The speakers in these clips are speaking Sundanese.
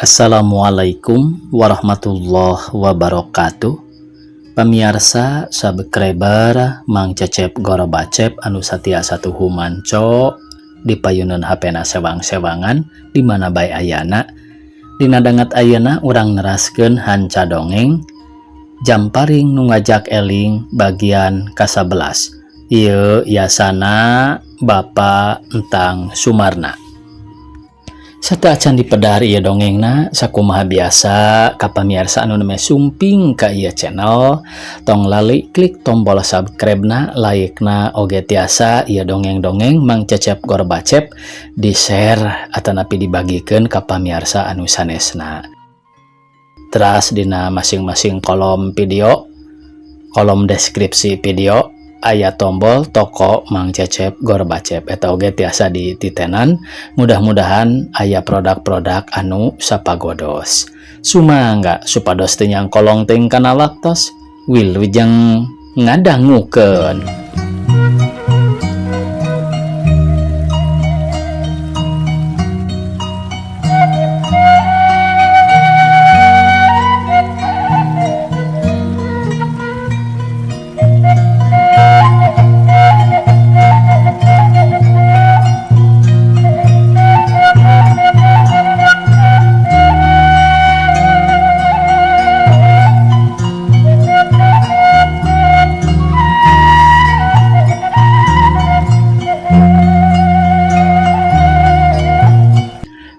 Assalamualaikum warahmatullahi wabarakatuh. Pamiarsa, subscriber Mang Cecep Gorobacep anu satia satuhu manco di payunan HP na sewang-sewangan di mana bae ayana. Dina danget ayeuna urang neraskeun hanca dongeng Jamparing Nu Ngajak Eling bagian ka-11. Ieu yasana Bapak Entang Sumarna. Sateuacan dipedar ieu dongengna, sakumaha biasa ka pamiarsa anu nembe sumping ka ieu channel, tong lali klik tombol subscribe na, like na, oge tiasa ieu dongeng-dongeng Mang Cecep Gorbacep di share atanapi dibagikan ka pamiarsa anu sanesna. Teras dina masing-masing kolom video, kolom deskripsi video, aya tombol toko Mang Cecep Gorbacep, eta oge tiasa dititenan. Mudah-mudahan aya produk-produk anu sapagodos. Sumangga supados teu nyangkolong teuing kana waktos. Wilujeng ngadangukeun.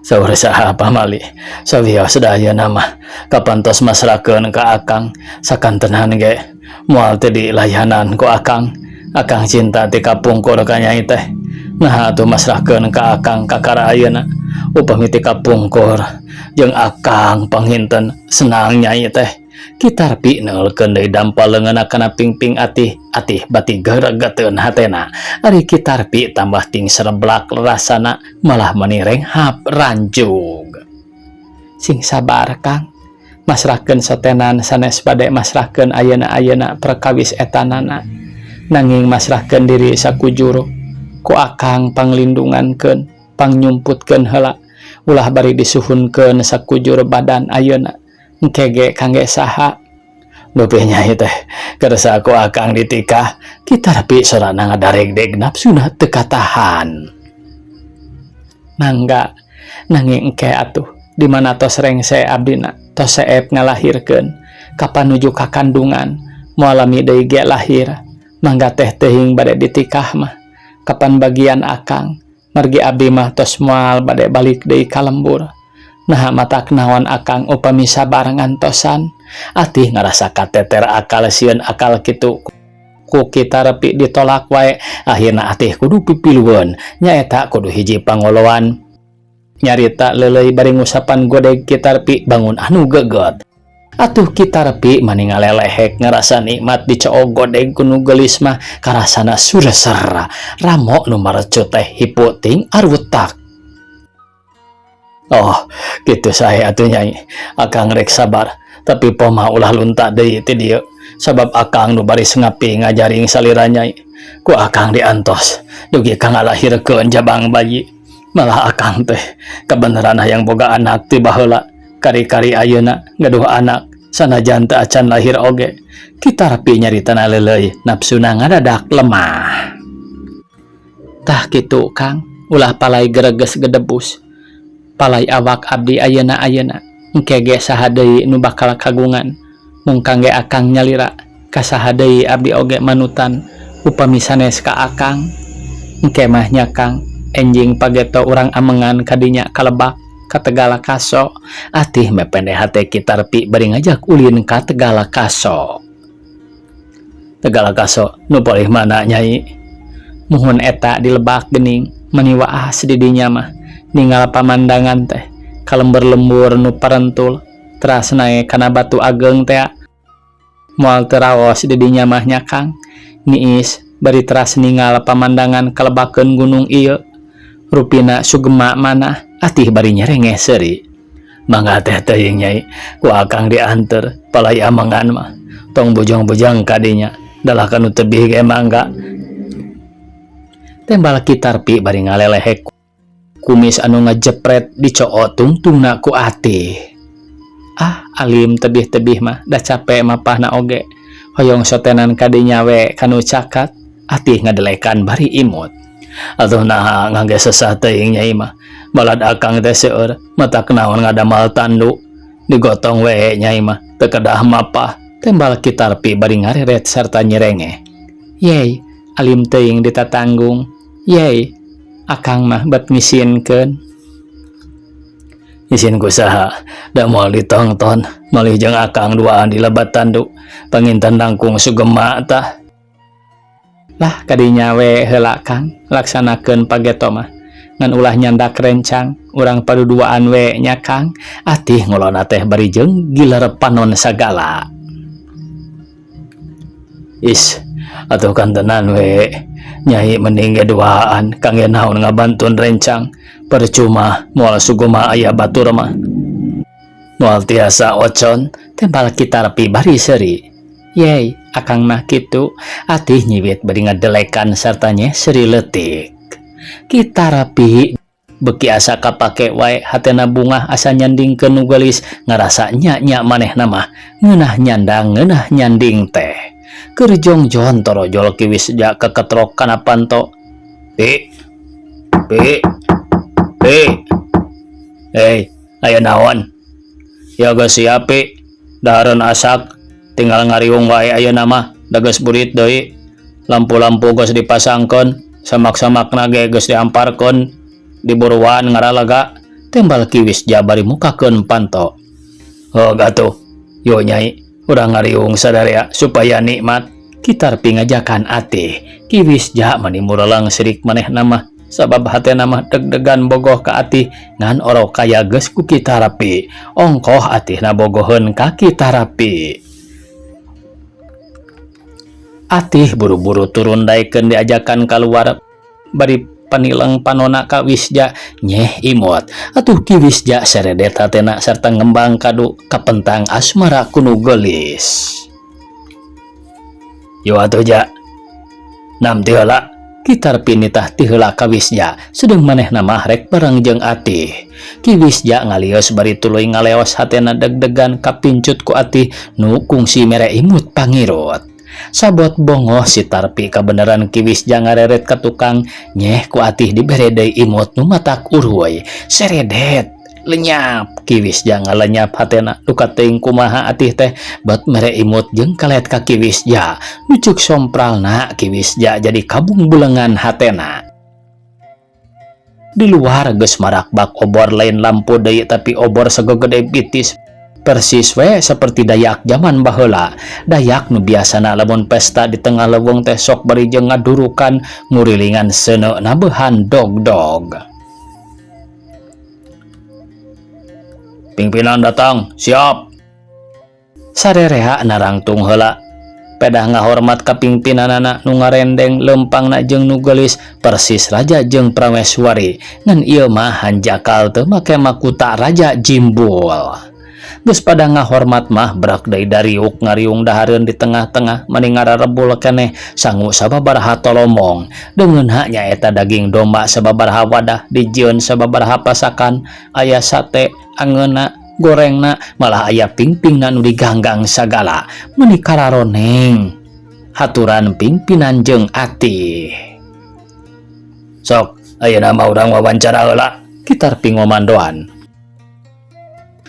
Saur saha pamali sawios ayeuna mah kapan tos masrahkeun ka akang, sakantenan ge moal teu dilayanan ku akang. Akang cinta ti kapungkur ka nyai teh, naha atuh masrahkeun ka akang kakara ayeuna? Upami ti kapungkur jeung akang panginten senang nyai teh. Kitarpi neulkeun deui dampal leungeunna kana pingping Atih. Atih bati geregeteun hatena. Ari Kitarpi tambah ting sereblak rasana, malah meni renghap ranjug. Sing sabar, Kang. Masrahkeun sotenan sanes bade masrahkeun ayeuna-ayeuna perkawis etanana, nanging masrahkeun diri sakujur. Ku akang panglindungankeun, pangnyumputkeun heula, ulah bari disuhunkeun sakujur badan ayeuna, engke ge kangge saha? Dupi nyai teh kersa ku akang ditikah. Kitarpi sorana ngadaregdeg, nafsuna teu katahan. Mangga, nanging engke atuh di mana tos rengse abdina, tos seep ngalahirkeun, kapan nuju ka kandungan moal lami deui ge lahir. Mangga teh teuing bade ditikah mah kapan bagian akang, margi abdi mah tos moal bade balik deui ka lembur. Naha matak naon akang upami sabar ngantosan? Atih ngarasa kateter akal, sieun akal kitu ku Kitarpi ditolak wae. Akhirna Atih kudu pipilueun, nyaeta kudu hiji pangoloan. Nyarita leuleuy bari ngusapan godeg Kitarpi bangun anu geget. Atuh Kitarpi mani ngalelehek ngarasa nikmat dicoog godeg ku nu geulis mah, karasana sureser ramo nu marecut teh hipu ting arutak. Oh, kitu sae atuh, Nyai. Akang rek sabar, tapi poma ulah lunta deui ti dieu, sabab akang nu baris ngapi ngajaring salira Nyai. Ku akang diantos dugi ka ngalahirkeun jabang bayi. Malah akang teh kabeneran hayang boga anak ti baheula, kari-kari ayeuna gaduh anak sanajan teu acan lahir oge. Kitarpi nyaritana leuleuy, nafsuna ngadadak lemah. Tah kitu, Kang, ulah palai gereges gedebus. Palai awak abdi ayeuna-ayeuna, engke ge saha deui nu bakal kagungan? Mung kangge akang nyalira, ka saha deui abdi oge manutan upami sanes ka akang? Engke mah nya, Kang, enjing pageto urang amengan kadinya ka lebak, ka Tegala Kaso. Atih mepende hate Kitarpi bari ngajak ulin ka Tegala Kaso. Tegala Kaso nu palih mana, Nyai? Muhun, eta di lebak geuning. Meni waas di dinya mah ningal pamandangan teh ka lembur-lembur nu parentul, teras naek kana batu ageng tea. Moal teu raos di dinya mah nya, Kang. Niis bari teras ningal pamandangan kalebakeun gunung ieu, rupina sugema manah. Atih bari nyerengeh seuri. Mangga teh teuing, Nyai, ku akang dianter. Palai amengan mah tong bujang-bujang kadinya, dalah kanu tebih ge mangga, tembal Kitarpi bari ngalelehek. Kumis anu ngajepret dicoot tungtungna ku Atih. Ah, alim tebih-tebih mah da cape mapahna oge. Hoyong sotenan kadinya we kanu cakat. Atih ngadelekan bari imut. Atuh naha ngangge sesah teuing Nyai mah. Balad akang teh seueur, matak naon ngadamal tandu. Digotong we Nyai mah, teu kedah mapah. Tembal Ki Tarpi bari ngareret sarta nyerengeh. Yey, alim teuing ditatanggung. Yey, akang mah bet ngisinkeun. Isin ku saha, da moal ditongton, malih jeung akang duaan di lebat tandu. Panginten langkung sugema tah. Lah kadinya we heula Kang, laksanakeun pageto mah. Ngan ulah nyandak rencang, urang paduduaan we nya Kang. Atih ngolona teh bari jeung giler panon sagala. Is, atuh kantenan we. Nyai mending ge duaan, kangge naon ngabantun rencang. Percuma moal sugema aya batur mah. Moal tiasa ocon, tembal Ki Tarpi bari seuri. Yey, akang mah kitu. Atih nyiwit bari ngadelekan sarta nyeh seuri leutik. Ki Tarpi beuki asa kapake wae hatena bungah asa nyandingkeun nu geulis ngarasa nya-nya manehna mah ngeunah nyandang ngeunah nyanding teh. Keur jongjon torojol Ki Wisja keketrok kana panto. Pi, pi, pi. Hei, aya naon? Ya geus siap pi, dahareun asak tinggal ngariung wae ayeuna mah, da geus burit deui. Lampu-lampu geus dipasangkeun, samak-samakna ge geus diamparkeun, diburuan ngaralaga. Tembal Ki Wisja bari mukakeun panto. Oh atuh, yo Nyai, urang ngariung sadarea supaya nikmat. Ki Tarpi ngajakan Atih. Ki Wisja mani mureleng sirik manehna mah sabab hatena mah deg-degan bogoh ka Atih ngan orok kaya geus ku Ki Tarpi. Ongkoh Atihna bogoheun ka Ki Tarpi. Atih buru-buru turun daekeun diajakan kaluar bari panileng panona ka Wisja nyeh imut. Atuh Ki Wisja seredet hatena sarta ngembang kadu kapentang asmara ku nu geulis. Yo atuh ja. Nam ti heula. Ki Tarpi nitah ti heula ka Wisja sedeung manehna mah rek bareng jeung Atih. Ki Wisja ngalios bari tuluy ngaleos hatena deg-degan kapincut ku Atih nu kungsi mere imut pangirut. Sabot bongoh si Tarpi kabeneran Ki Wisja ngareret ka tukang nyeh ku Atih dibere deui imut nu matak uruy. Seredet lenyap Ki Wisja ngalenyap hatena duka teuing kumaha Atih teh bet mere imut jeung kalet ka Ki Wisja. Nu ceuk sompralna Ki Wisja jadi kabung bulengan hatena. Di luar geus marakbak obor lain lampu deui tapi obor sagegede bitis. Persis we seperti Dayak zaman baheula. Dayak nu biasana lamun pesta di tengah leuweung teh sok bari jeung ngadurukan ngurilingan seuneu nabeuhan dog-dog. Pimpinan datang, siap. Sarerea narangtung heula. Pedah ngahormat ka pimpinanana nu ngarendeng lempangna jeung nu geulis persis raja jeung prameswari. Ngan ieu mah hanjakal teu make makuta raja jimbul. Geus pada ngahormat mah brak deui dariuk ngariung dahareun di tengah-tengah mani ngararebul keneh sangu sababaraha tolomong. Deungeunna nyaeta daging domba sababaraha wadah dijieun sababaraha pasakan aya sate angeuna gorengna malah aya pingpingna nu diganggang sagala meuni kararoneng haturan pimpinan jeung Atih. Sok ayeuna mah urang wawancara heula Ki Tarpi ngomandoan.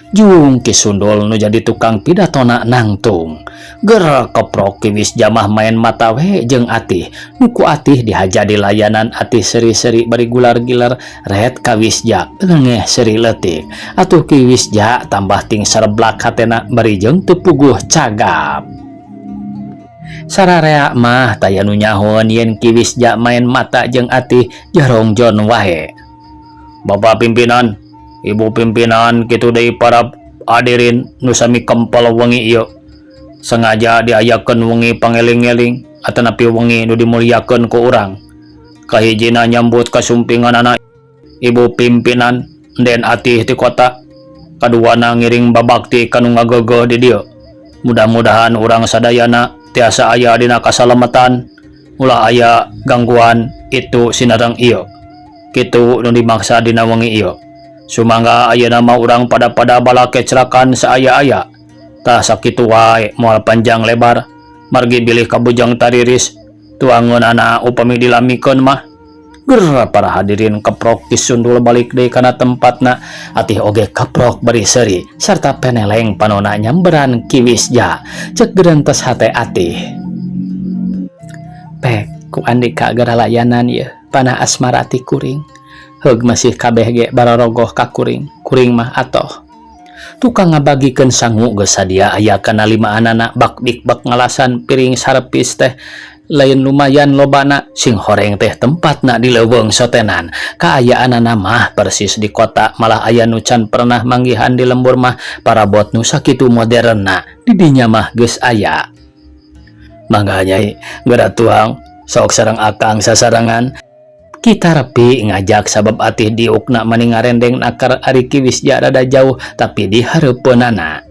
Jung Ki Sundul nu jadi tukang pidatona nangtung. Ger keprok Ki Wisja mah main mata we jeung Atih. Nu ku Atih dihaja di layanan Atih seri-seri bari gular-gilar ret ka Wisja lengeh seri leutik. Atuh Ki Wisja tambah ting serblak hatena bari jeung teu puguh cagap. Sararea mah taya nu nyahoan yen Ki Wisja main mata jeung Atih jarongjon wae. Bapak pimpinan, ibu pimpinan kitu deui para hadirin nu sami kempel wengi ieu. Sengaja diayakeun wengi pangeling-eling atanapi wengi nu dimuliakeun ku urang. Kahijina nyambut kasumpinganana ibu pimpinan Den Atih ti kota. Kaduana ngiring babakti kanu ngageugeuh di dieu. Mudah-mudahan urang sadayana tiasa aya dina kasalamatan, ulah aya gangguan itu sinareng ieu. Kitu nu dimaksa dina wengi ieu. Sumangga ayeuna mah urang pada-pada balakecrakan saaya-aya. Tah sakitu wae moal panjang lebar margi bilih kabujeng tariris tuangeunana upami dilamikeun mah. Ger para hadirin keprok Ki Sundul balik deui kana tempatna Atih oge keprok bari seuri sarta peneleng panona nyamberan Ki Wisja cek gerentes hate Atih. Pek ku Andika garalayanan ieu panah asmara ti kuring. Heug masih kabeh ge barorogoh ka kuring, kuring mah atoh. Tukang ngabagikeun sangu geus sadia aya kana limaanana bak bik bak ngalasan piring sarepis teh lain lumayan lobana sing horeng teh tempatna di leuweung sotenan kaayaanana mah persis di kota malah aya nu can pernah manggihan di lembur mah parabot nu sakitu moderna di dinya mah geus aya. Mangga Nyai geura tuang sok sareng akang sasarengan. Ki Tarpi ngajak sabab Atih diukna mani ngarendeng nakar ari Ki Wisja rada jauh tapi di hareupeunana.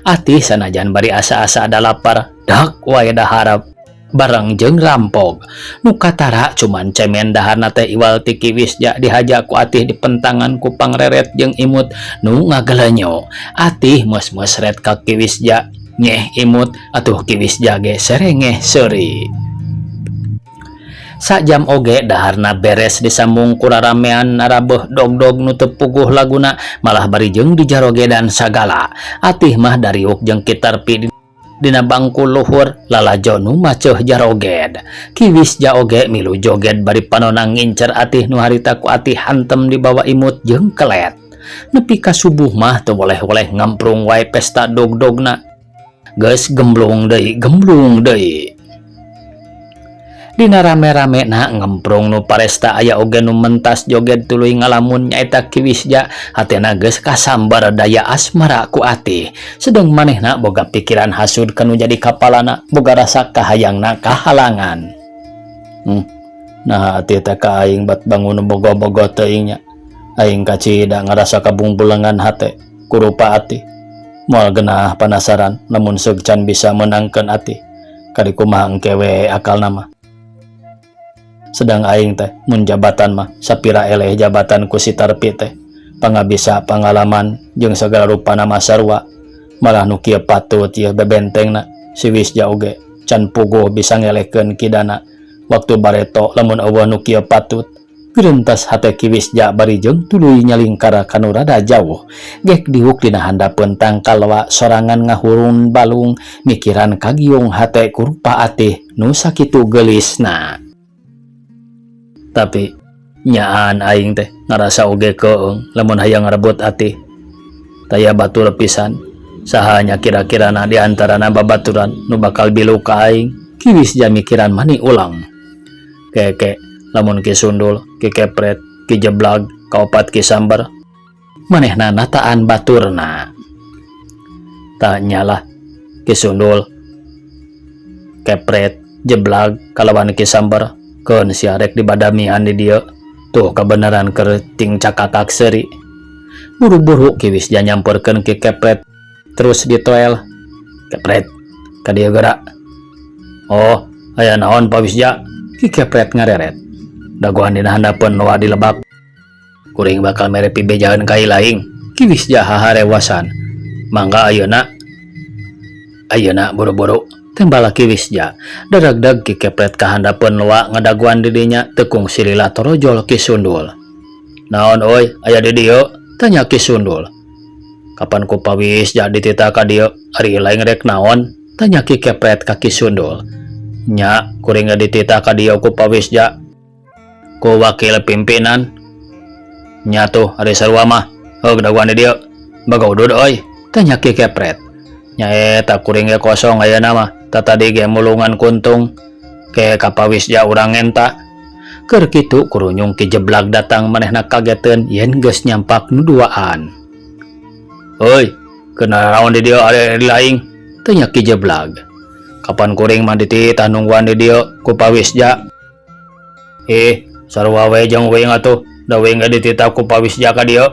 Atih sanajan bari asa-asa ada lapar dak wae daharep bareng jeung rampok. Nu katara cuman cemen daharna teh iwal ti Ki Wisja dihaja ku Atih dipentangan ku pangreret jeung imut nu ngagelenyo. Atih meus-meus ret ka Ki Wisja nyeh imut atuh Ki Wisja ge serengeh seuri. Sajam oge daharna beres disambung ku raramean narabeuh dog-dog nu teu puguh laguna malah bari jeung dijarogedan sagala. Atih mah dariuk jeung Ki Tarpi dina bangku luhur lalajo nu maceuh jaroged. Ki Wisja oge milu joged bari panona ngincer Atih nu harita ku Atih hantem dibawa imut jeung kelet. Nepi ka subuh mah teu boleh-boleh ngamprung wae pesta dog-dogna. Geus gemblung deui gemblung deui. Dina rame-ramena ngemprung nu paresta aya oge nu mentas joged tuluy ngalamun nyaeta Ki Wisja hatena geus kasambar daya asmara ku Atih. Sedeng manehna boga pikiran hasud ka nu jadi kapalana boga rasa kahayangna kahalangan. Naha Atih teh ka aing bat bangun bogoh-bogoh teuing nya. Aing kacida ngarasa kabungbulengan hate kurupa Atih. Moal genah panasaran lamun seug can bisa meunangkeun Atih. Kari kumaha engke we akalna mah. Sedang aing teh mun jabatan mah sapira eleh jabatan ku si Tarpi teh pangabisa pangalaman jeung sagala rupana mah sarua malah nu kieu patut ieu bebentengna si Wisja oge can puguh bisa ngelehkeun kidana waktu bareto lamun eueuh nu kieu patut gerentas hate Ki Wisja bari jeung tuluy nyalingkar ka nu rada jauh gek diuk dina handapeun tangkal loa sorangan ngahurun balung mikiran kagiung hate ku rupa Atih nu sakitu geulisna. Tapi nyaan aing teh ngarasa oge keung lamun hayang ngarebut Atih. Taya batur pisan. Saha nya kira-kirana di antarana babaturan nu bakal bilu ka aing. Ki Wisja mikiran mani ulang. Keke lamun Ki Sundul, Ki Kepret, Ki Jeblag, kaopat Ki Samber manehna nataan baturna. Tah nyalah Ki Sundul, Kepret, Jeblag kalawan Ki Samber keun sia rek dibadamian di dieu tuh kabeneran keur ting cakakak seuri. Buru-buru Ki Wisja nyamperkeun Ki Kepret terus ditoel. Kepret ka dieu geura. Oh, aya naon Pak Wisja? Ki Kepret ngareret. Dagoan dina handapeun loa di lebak. Kuring bakal mere pibejaeun ka laing. Ki Wisja haharewasan. Mangga ayeuna. Ayeuna buru-buru. Tembala Ki Wisja. Daragdag Ki Kepret ka handapeun loa ngadaguan di dinya teu kungsi lila torojol Ki Sundul. Naon euy aya di dieu? Tanya Ki Sundul. Kapan ku Pak Wisja dititah ka dieu ari laing rek naon? Tanya Ki Kepret ka Ki Sundul. Nya kuring ge dititah ka dieu ku Pak Wisja. Ku wakil pimpinan. Nya tuh ari sarua mah. Heug daguan di dieu. Bagaudud euy? Tanya Ki Kepret. Nya eta kuring ge kosong ayeuna mah. Tatadi ge mulungan kuntung. Ke ka Pak Wisja urang ngenta. Keur kitu kurunyung Ki Jeblag datang manehna kageteun yen geus nyampak nu duaan. Euy, keur naraon di dieu ari laing? Tanya Ki Jeblag. Kapan kuring mah dititah nungguan di dieu ku Pak Wisja? Ih, sarua we jeung uing atuh, da uing ge dititah ku Pak Wisja ka dieu.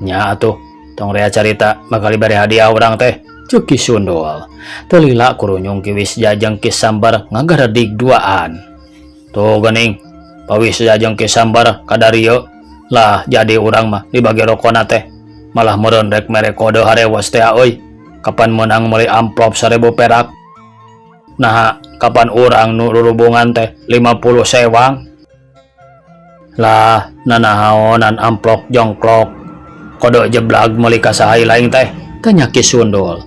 Nya atuh, tong rea carita bakal dibere hadiah urang teh. Ceuk Ki Sundul. Teu lila kurunyung Ki Wisja jeung Ki Sambar ngagaredig duaan. Tuh geuning, Pa Wisja jeung Ki Sambar kadarieu lah jadi urang mah dibagi rokona teh malah meureun rek mere kode harewos teh euy kapan meunang meuli amplop 1000 perak nah kapan urang nu rurubungan teh 50 sewang lah nanahaonan amplop jongklok kode jeblag meuli ka saha lain teh tanya Ki Sundul.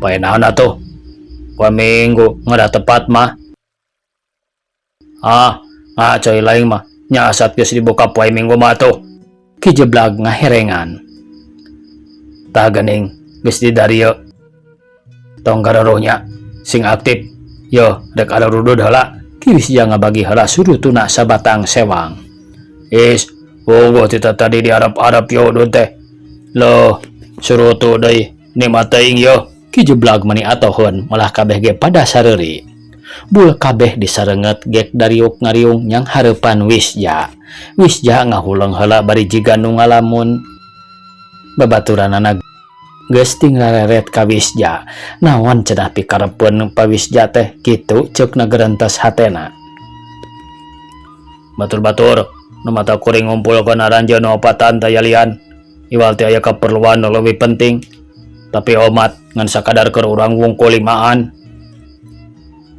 Poe naon atuh poe Minggu ngada tepat mah ah ah coy lain mah nyasat geus dibuka poe Minggu mah tuh. Ki Jeblag ngaherengan tah geuning geus di darieu tong gararuhnya sing aktif yo rek ararudud heula. Ki Wisja ngabagi heula surutuna sabatang sewang. Is puguh ti tadi diarap-arap yo udud teh loh surutu deui nikmat teuing yo. Ki Jeblag mani atoheun malah kabeh ge pada sareuri bul kabeh disarenget gek dariuk ngariung nyang hareupan Wisja. Wisja ngahuleng heula bari jiga nu ngalamun babaturanana geus ting rareret ka Wisja. Naon cenah pikarepeun Pa Wisja teh kitu ceukna gerentes hatena. Batur-batur nu mata kuring ngumpulkeun aranjeun nu opatan tayalian iwal teh aya kaperluan nu leuwih penting tapi omat ngan sakadar keur urang wungkul limaan.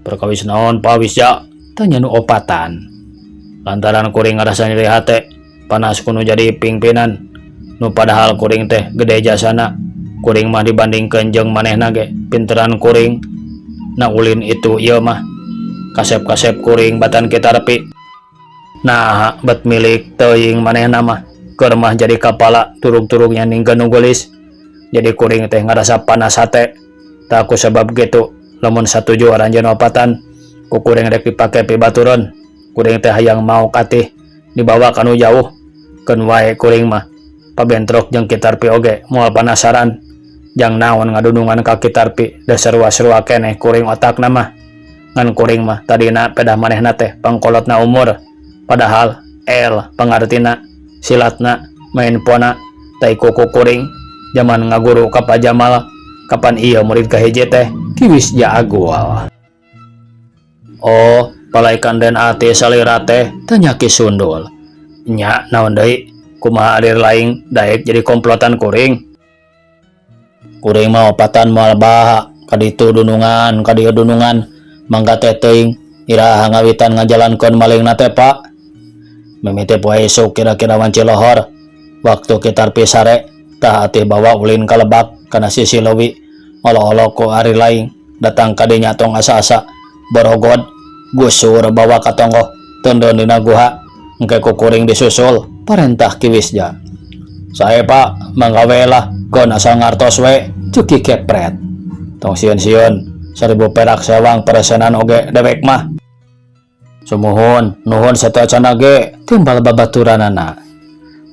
Perkawis naon Pa Wisja tanya nu opatan. Lantaran kuring ngarasa nyeri hate panas kuno jadi pimpinan nu padahal kuring teh gede jasana kuring mah dibandingkeun jeung manehna ge pinteran kuring na ulin itu ieu mah kasep-kasep kuring batan kita repi nah bet milik teuing manehna mah keur mah jadi kapala turug-turugnya ningkeun nu geulis jadi kuring teh ngarasa panas hate tak ku sebab gitu lamun satuju aranjeun opatan ku kuring rek dipake pibaturan kuring teh hayang mau katih dibawa kanu jauh keun wae kuring mah pabentrok jeung Ki Tarpi oge moal panasaran jang naon ngadunungan ka Ki Tarpi da sarua-sarua keneh kuring otakna mah ngan kuring mah tadina pedah manehna teh pangkolotna umur padahal el pangartina silatna main pona tai kuku kuring zaman ngaguru ka Pa Jamal kapan ieu murid kahiji teh Ki Wisja agul. Oh palaikan den ati salira teh tanya Ki Sundul. Nya naon deui kumaha adir laing daek jadi komplotan kuring kuring mah opatan moal baha kaditu dunungan kadieu dunungan mangga teh teuing iraha ngawitan ngajalankeun malingna teh Pak mimiti poe isuk kira-kira wanci lohor waktu Ki Tarpi sare tah atih bawa ulin ka lebak kana sisi leuwi olo-olo ku ari laing datang ka dinya tong asa-asa borogod gusur bawa ka tonggoh teundeun dina guha engke ku kuring disusul parentah Ki Wisja. Sae Pak mangga we lah keun asal ngartos we ceuk Ki Kepret tong sieun-sieun 1000 perak sewang peresenan oge dewek mah sumuhun nuhun sateuacanna ge timbal babaturanana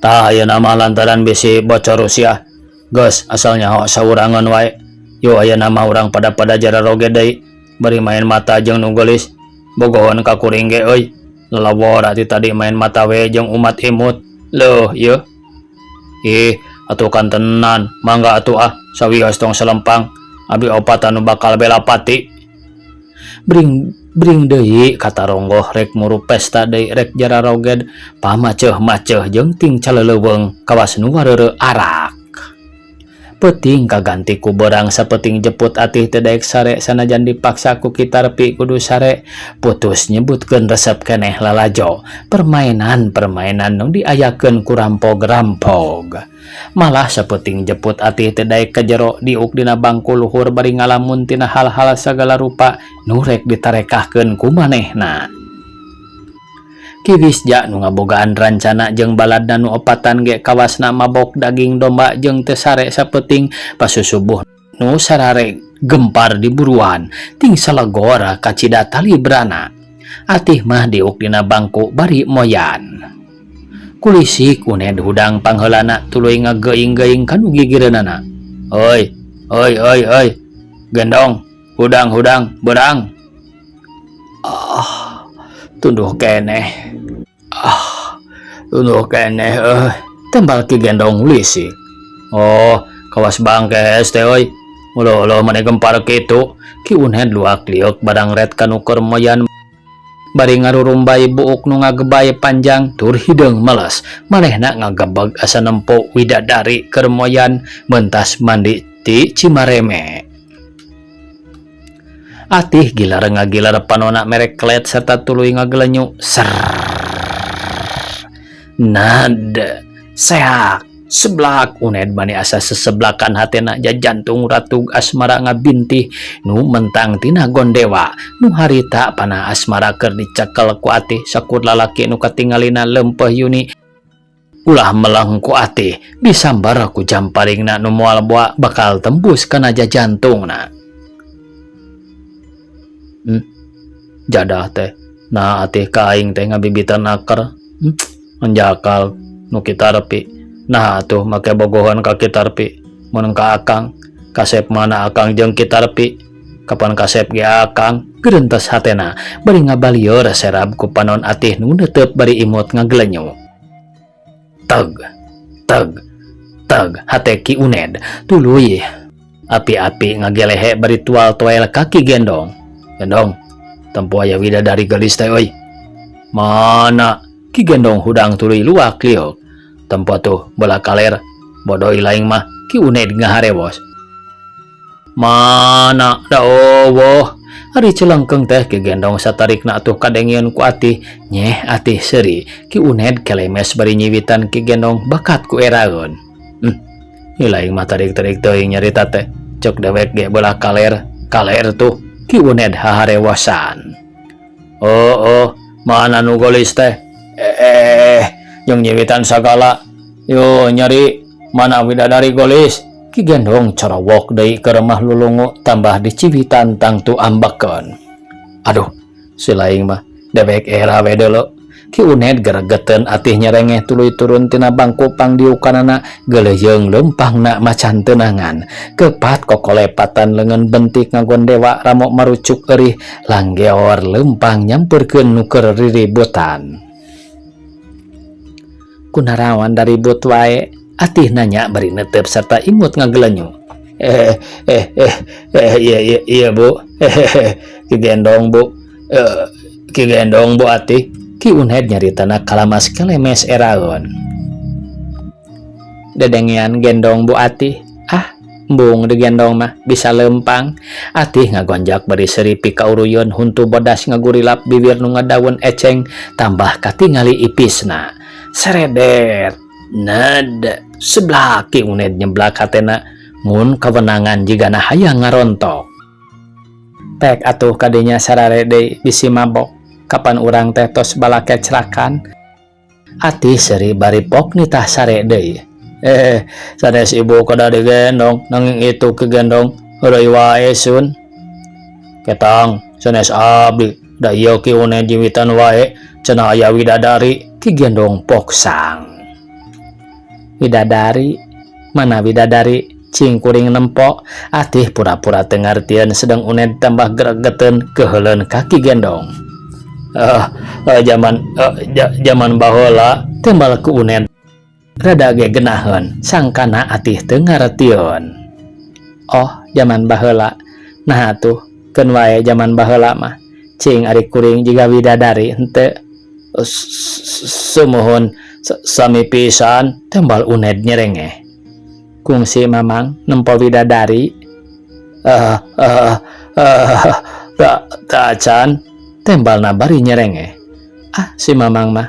tah ayeuna mah lantaran bisi bocor Rusia geus asal nyaho saurangeun wae yo ayeuna mah urang pada-pada jararoge deui bari main mata jeung nu geulis bogohon ka kuring ge euy lalawora ti tadi main mata we jeung umat imut leuh ieu ih atuh kan tenan mangga atuh ah sawios tong selempang abi opatan nu bakal bela pati bring bring deui kataronggoh rek muru pesta deui rek jararoged pamaceuh-maceuh jeung ting caleleuweung kawas nu wareureu arak peuting kaganti ku beurang sapeting jeput atih teu daek sare sanajan dipaksa ku Ki Tarpi kudu sare putus nyebutkeun resep keneh lalajo permainan-permainan nu diayakeun ku rampog-rampog malah sapeting jeput atih teu daek ka jero diuk dina bangku luhur bari ngalamun tina hal-hal sagala rupa nu rek ditarekahkeun ku manehna. Ki Wisja nu ngabogaan rancana jeung baladna nu opatan ge kawasna mabok daging domba jeung teu sare sapeting pasusubuh nu sarare gempar di buruan ting salegor kacida talibrana atih mah diuk dina bangku bari moyan kulisik Uned hudang pangheulana tuluy ngageuing-geuing kanu gigireunana. Oi oi oi oi gendong hudang hudang berang ah tunduh keneh ah tunduh keneh tembal Ki Gendong lisik. Oh kawas bangke teh euy uloh-uloh mane gempar kitu. Ki Unhed luak liuk barang ret kanu keur moyan Bari ngarurumbay buuk nu ngagebay panjang tur hideung meles manehna ngagebeg asa nempo widadari keur moyan mentas mandi ti Cimareme. Atih gilar ngagilar panona merek klet serta tuluy ngagelenyu serrrr nad seak seblak Uned bani asa seseblakan hatena jajantung ratug asmara ngabintih nu mentang tina gondewa nu harita panah asmara keur dicekel ku Atih sakur lalaki nu katingalina lempeh Yuni ulah meleng ku Atih disambar ku jamparingna nu moal boa bakal tembus kana jajantungna. Jadah teh nah Atih ka aing teh ngabibitan aker menjakal nu Kitarpi nah atuh make bogohan ka Kitarpi mun ka akang kasep mana akang jeung Kitarpi kapan kasep ge akang gerentes hatena bari ngabalieur serab ku panon Atih nu neuteup bari imut ngagelenyu teg teg teg hate Ki Uned tuluy api-api ngagelehe bari tual-toel ka Ki Gendong. Gendong, tempo aya widadari geulis teh euy. Mana? Ki Gendong hudang tuluy luak liuk. Tempo tuh belah kaler, bodoi laing mah. Ki Uned ngaharewos. Mana da eueuh. Ari celengkeung teh Ki Gendong satarikna atuh kadengieun ku Atih, nyeh Atih seuri. Ki Uned kelemes bari nyiwitan Ki Gendong bakat ku eraeun. Laing mah tarik-tarik teuing nyarita teh. Cek dewek ge belah kaler, kaler tuh. Ki Uned haharewosan. Oh, oh, mana nu geulis teh? Eh, jeung nyiwitan sagala. Yo nyari mana widadari geulis? Ki Gendong corowok deui ke remah lulungu tambah diciwitan tangtu ambekeun. Aduh, si laing mah dewek era we deuleu. Ki Uned geregeteun Atih nyerengeh tuluy turun tina bangku pangdiukanana geuleuyeung leumpangna macan teunangan. Kepat kokolepatan leungeun bentik ngagondewa ramo marucuk eurih langgeor leumpang nyampeurkeun nu keur riributan. Kunarawan daribut wae? Atih nanya bari neuteup serta imut ngagelenyu. Eh eh eh eh iya iya iya Bu. Eh, Ki Gendong Bu. Eh, Ki Gendong Bu Atih. Ki Uned nyaritana kalamas kelemes eraeun. Dedengean gendong Bu Atih. Ah, embung digendong mah bisa lempang. Atih ngagonjak bari seuri pikauruyun huntu bodas ngagurilap bibir nu ngadaun eceng tambah katingali ipisna. Seredet ned seblak Ki Uned nyeblak hatena mun kawenangan jigana hayang ngarontok. Pek atuh kadinya sarare deui bisi mabok. Kapan urang teh tos balakecrakan? Atih seuri bari pok nitah sare deui. Eh, sanes ibu kada digendong nanging itu Ki Gendong heureuy wae sun. Ketang sanes abdi da ieu Ki Uned nyiwitan wae cenah aya widadari. Ki Gendong poksang. Widadari? Mana widadari? Cing kuring nempo. Atih pura-pura teu ngartieun sedeng Uned tambah gregeteun keuheuleun ka Ki Gendong. Jaman baheula tembal ku Uned rada ge genaheun sangkana Atih teu ngartieun. Oh, jaman baheula. Nah atuh keun wae jaman baheula mah. Cing ari kuring jiga widadari henteu? Sumuhun sami pisan tembal Uned nyerengeh. Kungsi Mamang nempo widadari? Tacan tembalna bari nyerengeh. Ah, si Mamang mah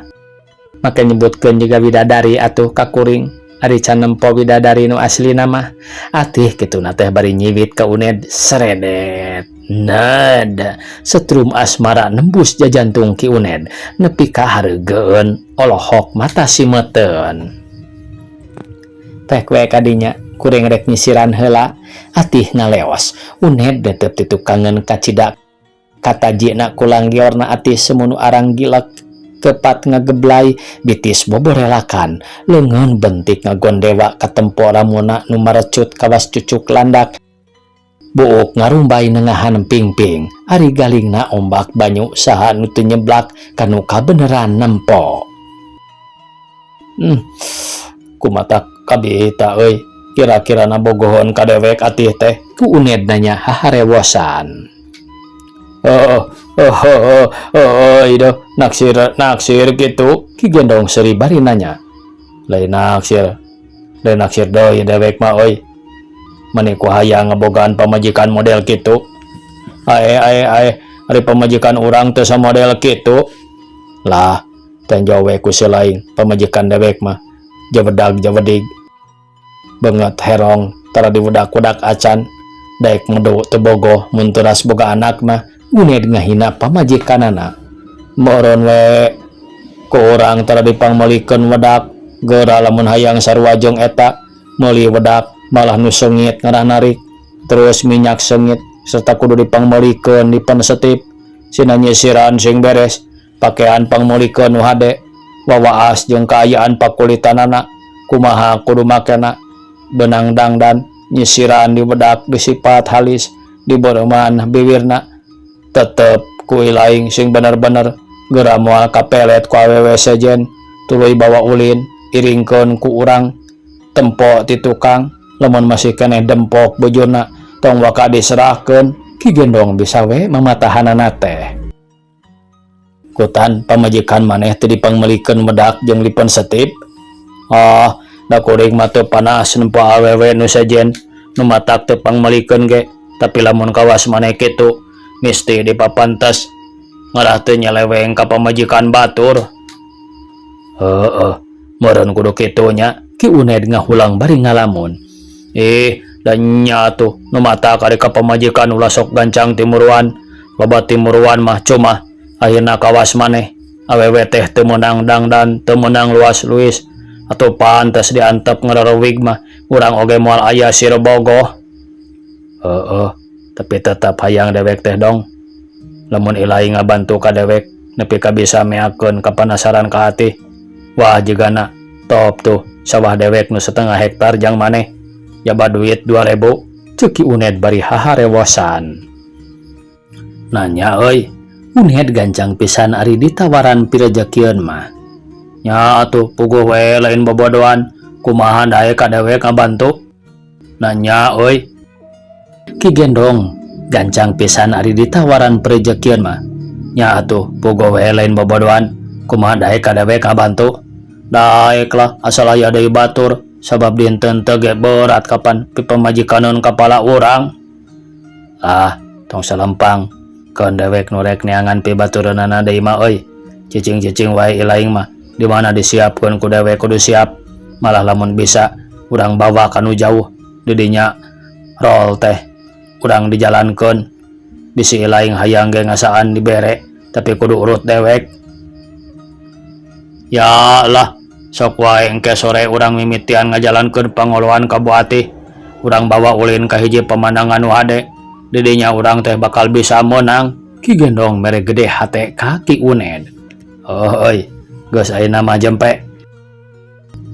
make nyebutkeun jiga widadari atuh ka kuring. Ari can nempo widadari nu aslina mah. Atih kituna teh bari nyiwit ka Uned seredet. Ned setrum asmara nembus jajantung Ki Uned nepi ka hareugeun olohok mata simeteun. Pek we kadinya kuring rek nyisiran heula. Atih ngaleos. Uned netep titukangeun kacida katajina ku langgiorna Atih semunu arang gilek kepat ngageblay bitis boborelakan leungeun bentik ngagondewa katempo ramona nu marecut kawas cucuk landak buuk ngarumbay nengahan pingping ari galingna ombak banyu saha nu teu nyeblak kanu kabeneran nempo. Kumata kabita euy kira-kira na bogohon ka dewek Atih teh? Ku Uned nanya haharewosan. Oh, Oh, oh, oh, oh, ieu naksir naksir gitu. Ki Gendong seuri bari nanya. Lain naksir, lain naksir deui dewek mah euy. Mani ku hayang ngebogaan pamajikan model kitu. Ae ae ae, ari pamajikan urang teu samodel kitu. Lah, tenjo we ku si laing pamajikan dewek mah jewedag jewedig. Beungeut herong tara diwedak-wedak acan. Daek medu teu bogoh mun teras boga anak mah. Uned ngahina pamajikanana. Moron we ku urang tara dipangmeulikeun wedak. Geura lamun hayang sarua jeung eta meuli wedak malah nu seungit ngarah narik. Terus minyak seungit serta kudu dipangmeulikeun dipensetip. Sina nyisiran sing beres, pakaian pangmeulikeun nu hade. Wawaas jeung kaayaan pakulitanana kumaha kudu makena. Beunang dangdan nyisiran diwedak disipat halis dibereuman biwirna. Tetep ku ilaing sing bener-bener geura moal kapelet ku awewe sejen tuluy bawa ulin iringkeun ku urang tempo ti tukang lamun masih keneh dempok bujurna tong waka diserahkeun. Ki Gendong bisa we mamatahanana teh. Kutan pamajikan maneh teu dipangmeulikeun wedak jeung lipensetip. Ah, da kuring mah teu panas nempo awewe nu sejen nu matak teu pangmeulikeun ge, tapi lamun kawas maneh kitu misti dipapantes ngarah teu nyeleweng ka pamajikan batur. Heeh, meureun kudu kitu nya. Ki Uned ngahulang bari ngalamun. Ih, da nya atuh nu matak ari ka pamajikan ulah sok gancang timuruan. Loba timuruan mah cuma akhirna kawas maneh awewe teh teu meunang dangdan, teu meunang luas luis. Atuh pantes diantep ngararewig mah urang oge moal aya sir bogoh. Heeh, tapi tetap hayang dewek teh dong. Lamun ilahi ngabantu ka dewek nepi ka bisa meakeun kapanasaran ka hati. Wah, jigana top tuh sawah dewek nu setengah hektar jang maneh. Jaba duit 2000, ceuk Ki Uned bari haharewosan. Nanya euy, Uned gancang pisan ari ditawaran pirejekieun mah. Nya atuh puguh we lain bobodoan, kumaha daek ka dewek ngabantu. Nanya euy. Ki Gendong gancang pisan ari ditawaran pirejekieun mah. Nya atuh puguh we lain bobodoan, kumaha daek ka dewek ngabantu. Daek lah asal aya deui batur, sabab dinten teu ge berat kapan pipamajikaneun kapala urang. Ah, tong salempang keun dewek nu rek neangan pibatureunana deui mah euy. Cicing-cicing wae ilaing mah, di mana disiapkeun ku dewek kudu siap. Malah lamun bisa urang bawa kanu jauh didinya rol teh urang dijalankeun. Bisi ilaing hayang ge ngasaan dibere, tapi kudu urut dewek. Ya lah, sok wae engke sore urang mimitian ngajalankeun pangoloan ka Bu Atih. Urang bawa ulin ka hiji pemandangan nu hade. Didinya urang teh bakal bisa meunang. Ki Gendong mere gede hate ka Ki Uned. Oh euy, geus ayeuna mah jempe.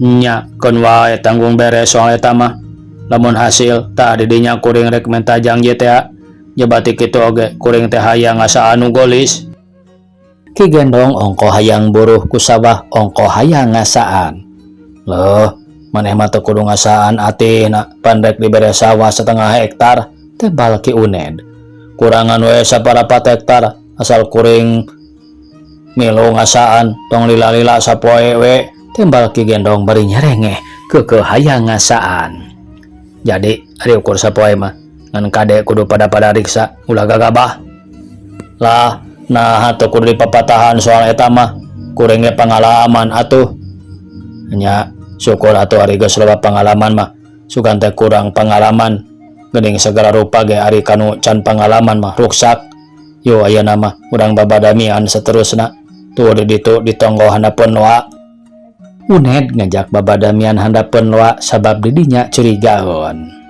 Nya, keun wae tanggung beres soal eta mah. Lamun hasil tah didinya kuring rek menta janji teh. Jebati kitu oge kuring teh hayang ngasaan nu golis. Ki Gendong ongko hayang buruh ku sawah ongko hayang ngasaan. Loh, maneh mah teu kudu ngasaan atina pan rek dibere sawah setengah hektar, tebal Ki Uned. Kurangan we saparapat hektar asal kuring milu ngasaan tong lila-lila sapoe we, tembal Ki Gendong bari nyerengeh keukeuh hayang ngasaan. Jadi ari ukur sapoe mah ngan kade kudu pada-pada riksa ulah gagabah. Lah, nah atuh kudu dipapatahan soal eta mah kuring ge pangalaman atuh. Nya, syukur atuh ari geus loba pangalaman mah. Sugan teh kurang pangalaman. Geuning segala rupa ge ari kanu can pangalaman mah ruksak. Yo ayeuna mah urang babadamian seterusna. Tuh di ditu ditonggo handapeun loa. Uned ngajak babadamian handapeun loa sabab didinya curigaeun.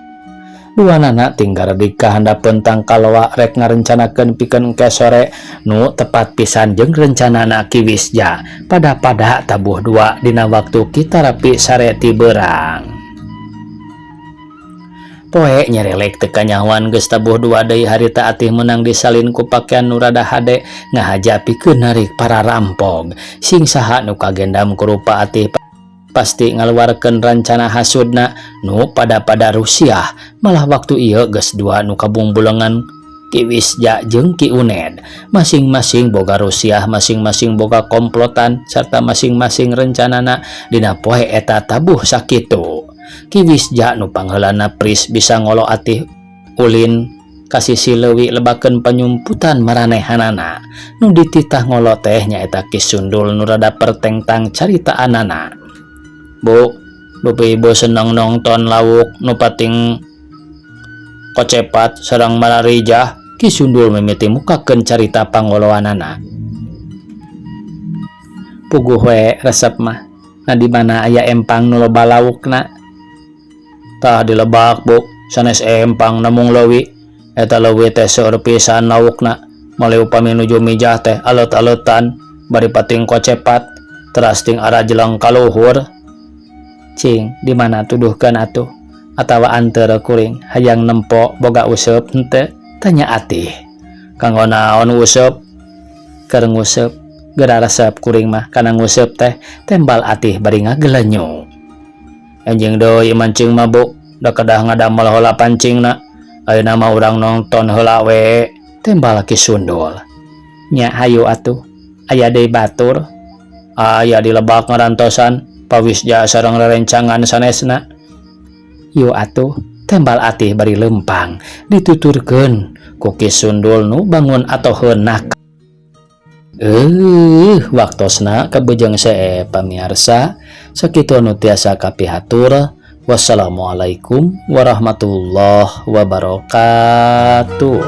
Duanana tinggal di ka handapeun tangkal loa rek ngarencanakeun pikeun engke sore nu tepat pisan jeung rencanana Ki Wisja pada-pada tabuh dua dina waktu kita rapi sare ti beurang. Poe nyerelek teu kanyahoan geus tabuh dua deui harita Atih meunang disalin ku pakaian nu rada hade ngahaja pikeun narik para rampog. Sing saha nu kagendam ku rupa Atih pasti ngaluarkeun rancana hasudna nu pada-pada rusiah. Malah waktu ieu geus dua nu kabungbulengan Ki Wisja jeung Ki Uned masing-masing boga rusiah, masing-masing boga komplotan serta masing-masing rencanana dina poe eta tabuh sakitu. Ki Wisja nu pangheulana pris bisa ngolo atih ulin ka sisi leuwi lebakeun panyumputan maranehanana. Nu dititah ngolo teh nyaeta Ki Sundul nu rada pertengtang caritaanana. Bu, dupi ibu seneng nongton lawuk nu pating kocepat sareng mararijah. Ki Sundul mimiti mukakeun carita pangoloanana. Puguh we resep mah. Nah, di mana aya empang nu loba laukna? Tah, di lebak, Bu, sanes empang namung leuwi. Eta leuwi teh seueur pisan laukna. Malih upami nuju mijah teh alet-aletan bari pating kocepat teras ting arajleng ka luhur. Cing, di mana tuduhkeun atuh? Atawa anteur kuring hayang nempo boga useup henteu? Tanya Atih. Kanggo naon useup? Keur nguseup. Geura resep kuring mah kana nguseup teh, tembal Atih bari ngagelenyu. Enjing deui mancing mah, Bu, da kedah ngadamel heula pancingna. Ayeuna mah urang nongton heula we, tembal Ki Sundul. Nya hayu atuh. Aya deui batur? Aya di lebak ngarantosan Pa Wisja sareng rerencangan sanesna. Yu atuh, tembal Atih bari lempang dituturkeun ku Ki Sundul nu bangun atoheun. Waktosna kabujeng see, pamiarsa. Sakitu anu tiasa kapihatur. Wassalamualaikum warahmatullahi wabarakatuh.